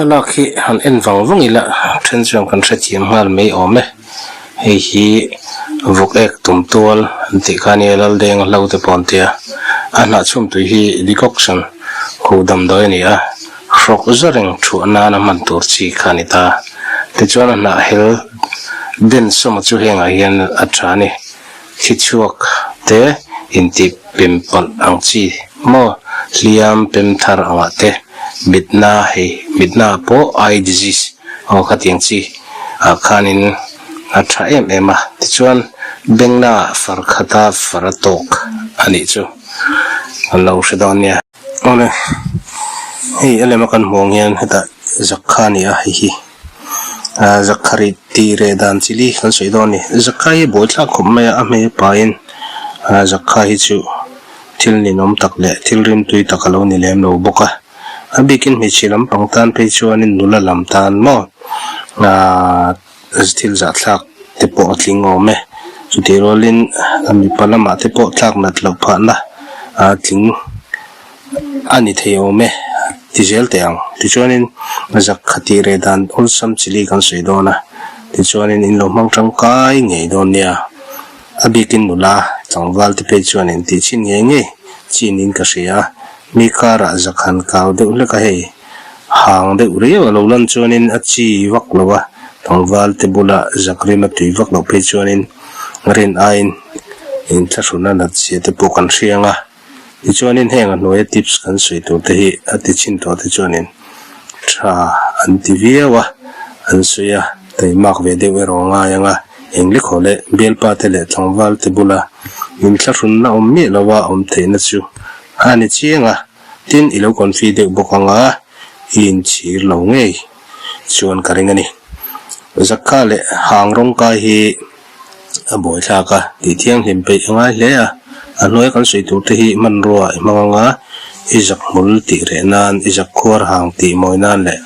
Thlalak hi han en vang vang ila then chuan kan hrethiam nghal mai awm e. Hei hi vawk ek tum tual an tih kha ania Laldeng a hlo te pawh an tia. A hnah chhum tui hi decoction huh damdawi a ni a, hrawk za reng thuah nana hman tur chi kha a ni ta. Tichuan a hnah hel den sawma chu hengah hian a tha a ni. Thi chhuak te intih pem palh ang chi maw? Hliam pem thar angah te mitna hei mitna ah pawh eye disease aw khatiang chi ah khanin a tha em em a tichuan bengna ah far khata far a tawk a nih chu kan lo hre dawn nia. Awle hei a lema kan hmuh ang hian hetah zakha a ni a hei hi. Zakhari tih reh dan chi li kan sawi dawn a ni. Zakha hi buai thlak khawp mai a, a hmel pahin Zakha hi chu thil ninawm tak leh thil rimtui tak a lo ni lem lo bawk a. A bikin hmeichhe lampang tan phei chuanin nula lam tan maw thil zahthlak te pawh a tling awm e. Chutih rualin a mipa lamah te pawh tlak nat loh phahna a tling. A ni thei awm e, ti zel teh ang. Tichuanin zak kha tih reh dan awlsam chili kan sawi dawn a, tichuanin in lo hmang tangkai ngei dawn nia. A bikin nula tlangval te phei chuan in tih chhin ngei ngei chin in ka hria a, mi karah zak han kau deuh hlek a hei. Hang deuh riau a lo lan chuanin a chi vak lo a, tlangval te bula zak rim a tui vak loh phei chuanin rin aiin inthlahruna nat zia te pawh kan hria ang a. Tichuanin heng a hnuaia tips kan sawi tur te hi a ti chin tawh te chuanin tha an ti viau a, an sawi a, taimak ve deuh erawh a ngai ang a, englikhaw leh bialpa te leh tlangval te bula inthlahrunna awm miah lova awm theihna chu a ni chiang a, tin i lo confi deuh bawk ang a, i inchhir lo ngei chuan ka ring a ni. Zakha leh hang rawngkai hi. A buaithlak a, tih thianghlim peih a ngai hle a. A hnuaia kan sawi tur te hi hmanrua i hmang anga i zak hmul tih reh nan, i zak khuar hang tih mawi nan leh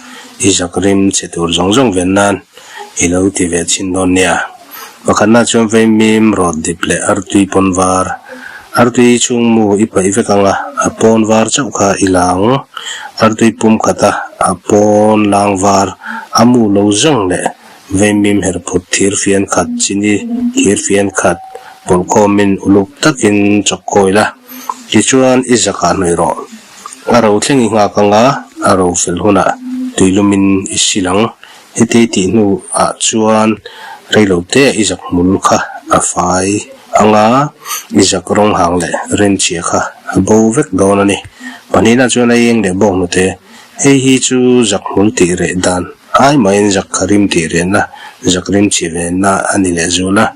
i zak rim chhe tur zawng zawng ven nan i lo ti ve chhin dawn nia. Pakhatna chuan vaimim rawt dip leh artui pawn var. Artui chhung mu i paih vek anga a pawn var chauh kha i la ang. Artui pum khata a pawn lang var a mu lo zawng leh Vaimim herphut thir fian khat, chini thir fian khat pawlkhawmin uluk takin chawkkawi la, tichuan i zakah hnawih rawh. A ro thleng i nghak anga a ro fel hunah tuilumin i sil ang. Heti tih hnuah chuan reilote i zak hmul kha a fai anga i zak rawng hang leh rimchhia kha a bo vek dawn a ni. Pahnihna chuan a eng leh bawk hnute. Hei hi chu zak hmul tih reh dan ai mahin zak kha rim tih rehna, zak rim chhi venna a ni leh zul a.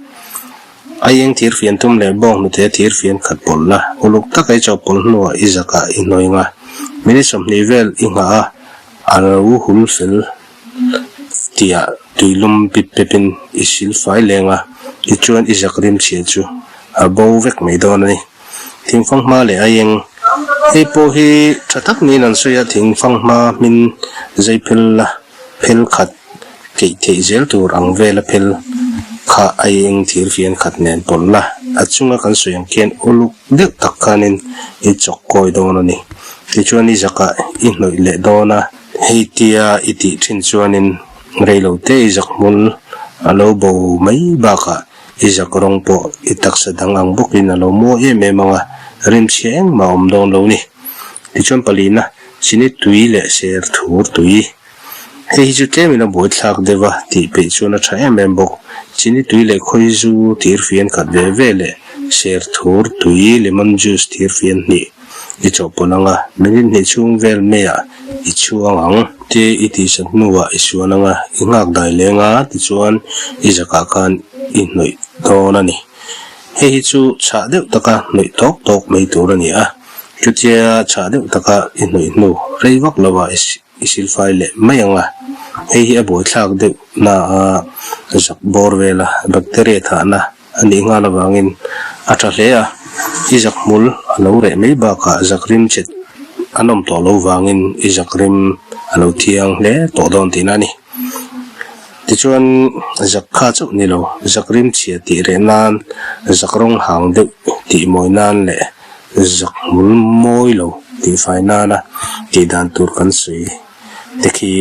A eng thir fian tum leh bawng hnute thir fian khat pawlh la, uluk taka i chawhpawlh hnuah i zakah i hnawi nga. Minute 20 vel i nghah a, a lo hul fel tihah tuilum pip pepin i sil fai leng a, tichuan i zak rim chhia chu a bo vek mai dawn a ni. Thingfanghma leh aieng. Hei pawh hi tha tak niin an sawi a, thingfanghma hmin zai phel la phel khat keih theih zel tur ang vela phel kha aieng thir fian khat nen pawlh la, a chunga kan sawi ang khian uluk deuh tak khanin i chawk kawi dawn a ni. Tichuan i zakah i hnawih leh dawn a, hei tia i tih thin chuanin reilote i zak hmul a lo bo mai bakah I zak rawng pawh i taksa dang ang bawkin a lo mawi em em ang a, rimchhia engmah a awm dawn lo ni. Tichuan palina, chini tui leh ser thur tui. Hei hi chu tlemin a buaithlak deuh a tih peih chuan a tha em em bawk. Chini tui leh khawizu thir fian khat ve ve leh ser thur tui, lemon juice, thir fian hnih i chawhpawlh ang a, minute hnih chhung vel meiah i chhuang ang. Te i tihsat hnuah i suan ang a, i nghak dai leng a, tichuan i zakah khan i hnawih dawn a ni. Hei hi chu chhah deuh taka hnawih tawk tawk mai tur a ni a, chutia chhah deuh taka i hnawih hnu rei vak lovah i silfai leh mai ang a, hei hi a buaithlak deuh na a zak bawr vel a, bacteria thahna A nih nghal avangin a tha hle a, i zak hmul a lo reh mai bakah zak rim che an awm tawh lo vangin i zak rim a lo thiang hle tawh dawn tihna a ni. Tichuan zak kha chauh ni lo, zak rim chhia tih reh nan, zak rawng hang deuh tih mawi nan leh zak hmul mawi lo tih fai nana tih dan tur kan sawi. te khi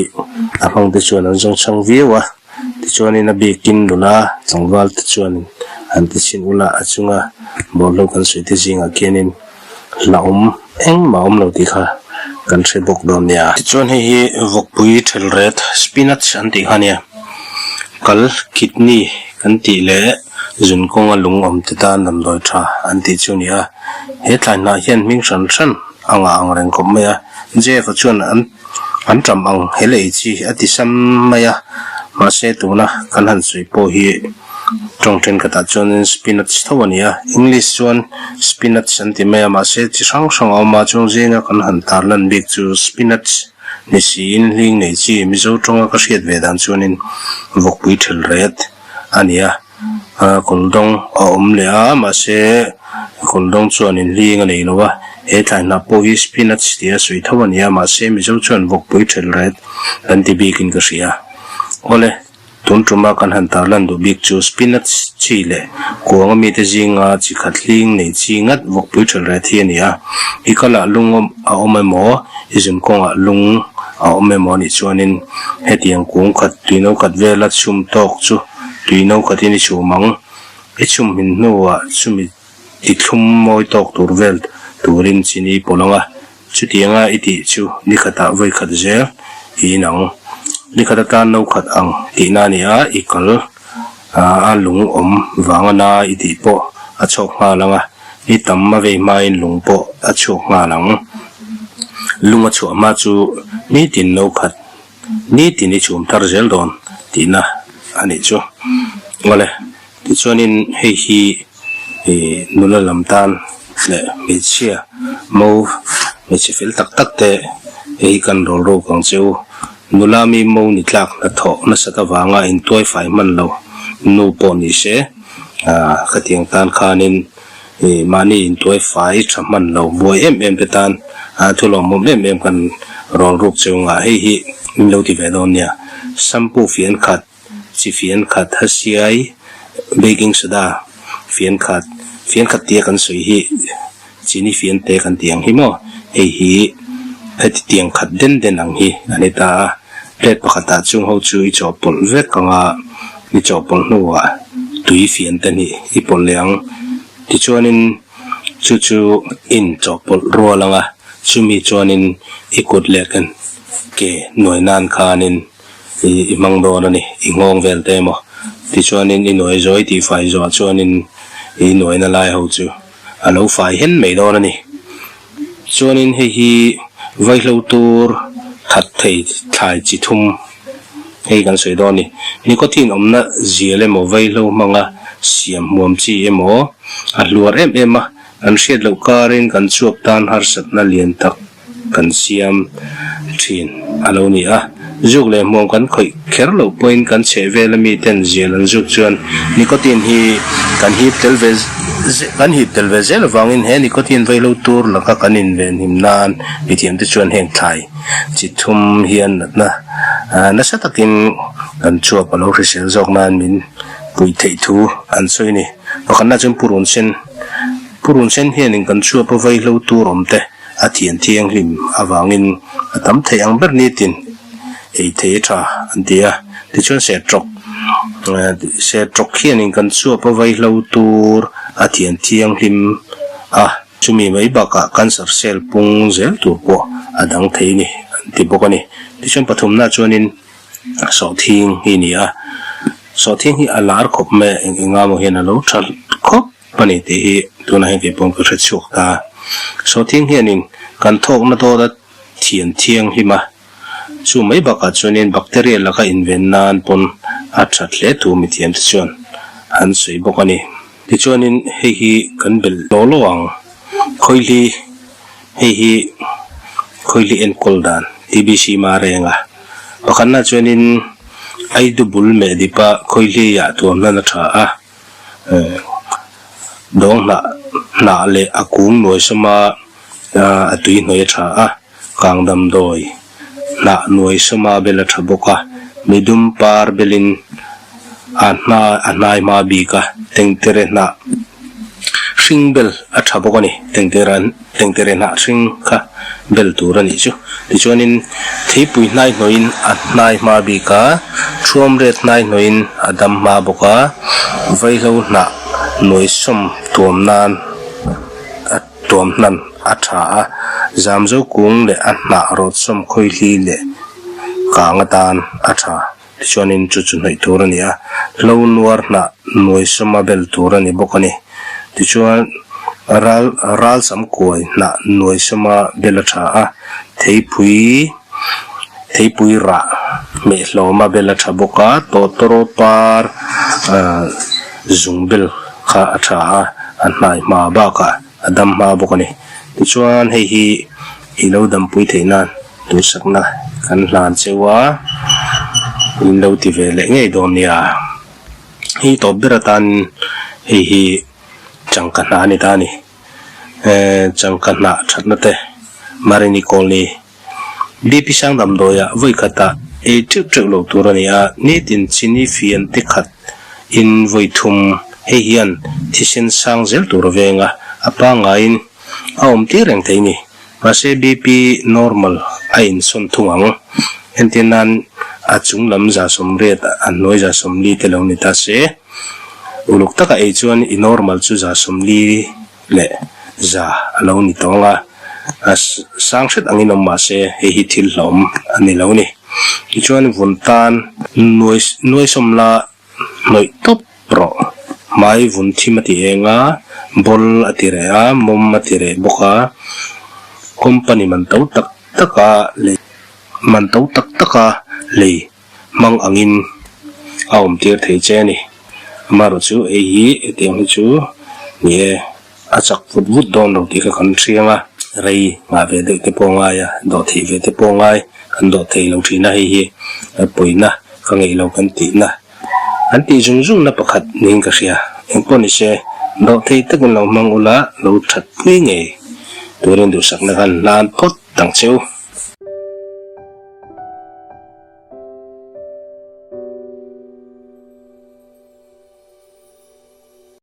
a hmang te chuan an zawngchhang viau a tichuanin a bikin nula tlangval te chuanin an ti chhin ula a chunga bawlhlo kan sawi te zingah khianin hlauhawm engmah a awm lo tih kha kan hre bawk dawn nia. Tichuan hei hi vawkpui thelret spinach an tih kha nia. Kal, kidney, kan tih leh zun kawnga lung awm te tan damdawi tha an tih chu a ni a. He thlai hnah hian hming hran hran a ngah ang reng khawp mai a. Jeff-a chuan an an ṭam ang he lei chi a ti sam mai a. Mahse tuna kan han sawi pawh hi. Tawng thenkhatah chuanin spinach tho a ni a, English chuan spinach an ti mai a, mahse chi hrang hrang a awm a, chung zinga kan han tarlan bik chu spinach ni siin hling nei chi Mizo tawnga ka hriat ve dan chuanin vawkpui thel ret a ni a, kawldawng a awm leh a, mahse kawldawng chuanin hling a nei lo a, he thlai hnah pawh hi spinach tia sawi tho a ni a, mahse Mizo chuan vawkpui thel ret kan ti bikin ka hria. Awle. Tun tuma kan han tarlan duh bik chu spinach chi leh kuanga mite zinga chi khat hling nei chi ngat vawkpui thelh reh thi a ni a. I kalah lung a awm emaw, i zun kawngah lung a awm emaw anih chuanin hetiang kung khat tui no khat vela chhum tawk chu tui no khatin i chhum ang. I chhum hmin hnuah chumi ti thlum mawi tawk tur vel turin chini pawlh ang a. Chutianga i tih chu ni khatah vawi khat zel i inang. Ni khat atan no khat ang tihna a ni a, i kal a lung awm vanga na i tih pawh a chhuak nghal ang a, ni tam a vei hmain lung pawh a chhuak nghal ang. Lung a chhuah hma chu nitin no khat nitin i chhum thar zel dawn tihna a nih chu. Awle. Tichuanin hei hi ih nula lam tan leh hmeichhia mo hmeichhe fel tak tak te hei hi kan rawl ruk ang che u. Nula mi mo ni tlak hnathawh nasat avanga intuai fai hman lo nu pawh ni se ah khatiang tan khanin ih mahni intuai fai tha hman lo buai em em te tan ah thu lawmawm em em kan rawl ruk che u ngah hei hi min lo ti ve dawn nia. Shampoo fian khat. Chi fian khat ha siai, baking soda fian khat, fian khat tia kan sawi hi chini fian te kan tih ang hi maw, hei hi heti tiang khat den den ang hi a ni ta a, plate pakhatah chung ho chu i chawhpawlh vek ang a, i chawhpawlh hnuah tui fian te hnih i pawlh leh ang, tichuanin chu chu in chawhpawlh rual ang a, chumi chuanin i kut leh ke nuai nan khanin. I hmang dawn a ni, i nghawng vel te emaw? Tichuanin i nuai zawi tih fai zawh chuanin i nuaina lai ho chu a lo fai hen mai dawn a ni. Chuanin hei hi vaihlo tur that thei thlai chi thum hei kan sawi dawn a ni. Nicotine awmna zial emaw vaihlo hmanga siam hmuam chi emaw a hluar em em a, kan hriat loh karin kan chuap tan harsatna lian tak kan siam thin a lo ni a. Zuk leh hmuam kan khawih kher loh pawhin kan chheh vela miten zial an zuk chuan nicotine hi kan hip tel ve kan hip tel ve zel avangin he nicotine vaihlo tur laka kan invenhim nan mithiamte chuan heng thlai chi thum hian natna nasa takin kan chuap a lo hrisel zawk nan min puih theih thu an sawi a ni. Pakhatna chuan purun sen purun sen hianin kan chuap a vaihlo tur awm te A thian thianghlim avangin a tam theih ang ber nitin ei thei a tha an ti a. Tichuan sertawk sertawk hianin kan chuap a vaihlo tur a thian thianghlim a, chumi mai bakah cancer cell pung zel tur pawh a dang thei ni an ti bawk a ni. Tichuan pathumna chuanin sawhthing hi a ni a, sawhthing hi a lar khawp mai a, eng enga maw hian a lo tha khawp. A ni tih hi tunah hian kei pawh ka hre chhuak ta. Sawhthing hianin kan thawkna dawt a thian thianghlim a, chu mai bakah chuanin bacteria laka inven nan pawn a that hle thu mithiamte chuan an sawi bawk a ni. Tichuanin hei hi kan belh law law ang, khawihli hei hi khawihli enkawl dan TBC Marenga pakhatna chuanin Aidu bul meh dipa khawihli ah tuamhnan a tha a. Dawng hnah hnah leh a kung nuai sawma a tui hnawih a tha a, kang damdawi hnah nuai sawma bel a tha bawk a, midum par belin a hna a hnai hma bik a, tengtere hnah hring bel a tha bawk a ni, tengtere. Tengtere hnah hring kha bel tur a nih chu. Tichuanin theipui hnai hnawhin a hnai hma bik a, thuam ret hnai hnawhin a dam hma bawk a, vaihlo hnah nuai sawm tuam nan a tuam hnan a tha a, zamzo kung leh a hnah rawt sawm khawihli leh kang atan a tha. Tichuanin chu chu hnawih tur a ni a, hlo nuar hnah nuai sawma bel tur a ni bawk a ni. Tichuan ral ral sam kuai hnah nuai sawma bel a tha a, theipui theipui rah hmeh hlawma bel a tha bawk a, tawtawraw par ah zung bel kha a tha a, a hnai hma bakah a dam hma bawk a ni. Tichuan hei hi i lo dampui theih nan. Duhsakna kan hlan cheu a, in lo ti ve leh ngei dawn nia. Hei tawp ber atan hei hi changka hnah a ni ta a ni. Changka hnah thatna te Marini Colony BP sang damdawiah vawi khatah ei teuh teuh lo tur a ni a, nitin chini fian te khat in vawi thum hei hian thisen sang zel tur a veng a, a pangaiin a awm tir reng thei a ni. Mahse BP normal a insawn thung ang. Entir nan a chung lam 180 a hnuai 140 te lo ni ta se, uluk taka ei chuan i normal chu 140 leh za a lo ni tawng a, a sang hret angin awm mahse hei hi thil hlauhawm a ni lo ni. Tichuan vun tan nuai nuaisawm la Hnawih tawp rawh. Hmai vun thim a ti eng a, bawl a ti reh a, mawm a ti reh bawk a, company man to tak tak a lei man to tak tak a lei hmang angin a awm tir thei che a ni. Amaherawh chu hei hi hetiang hi chu ni e. A chak vut vut dawn lo tih kha kan hriang a, rei nghah ve deuh te pawh ngai a, dawh theih ve te pawh ngai, kan dawh thei lo thin a, hei hi pawina ka ngeih lo kan tihna an tih zung zung na pakhat niin ka hria. Engpawh ni se, dawh thei takin lo hmang ula, lo that pui ngei turin duhsakna khan hlan phawt ang che u.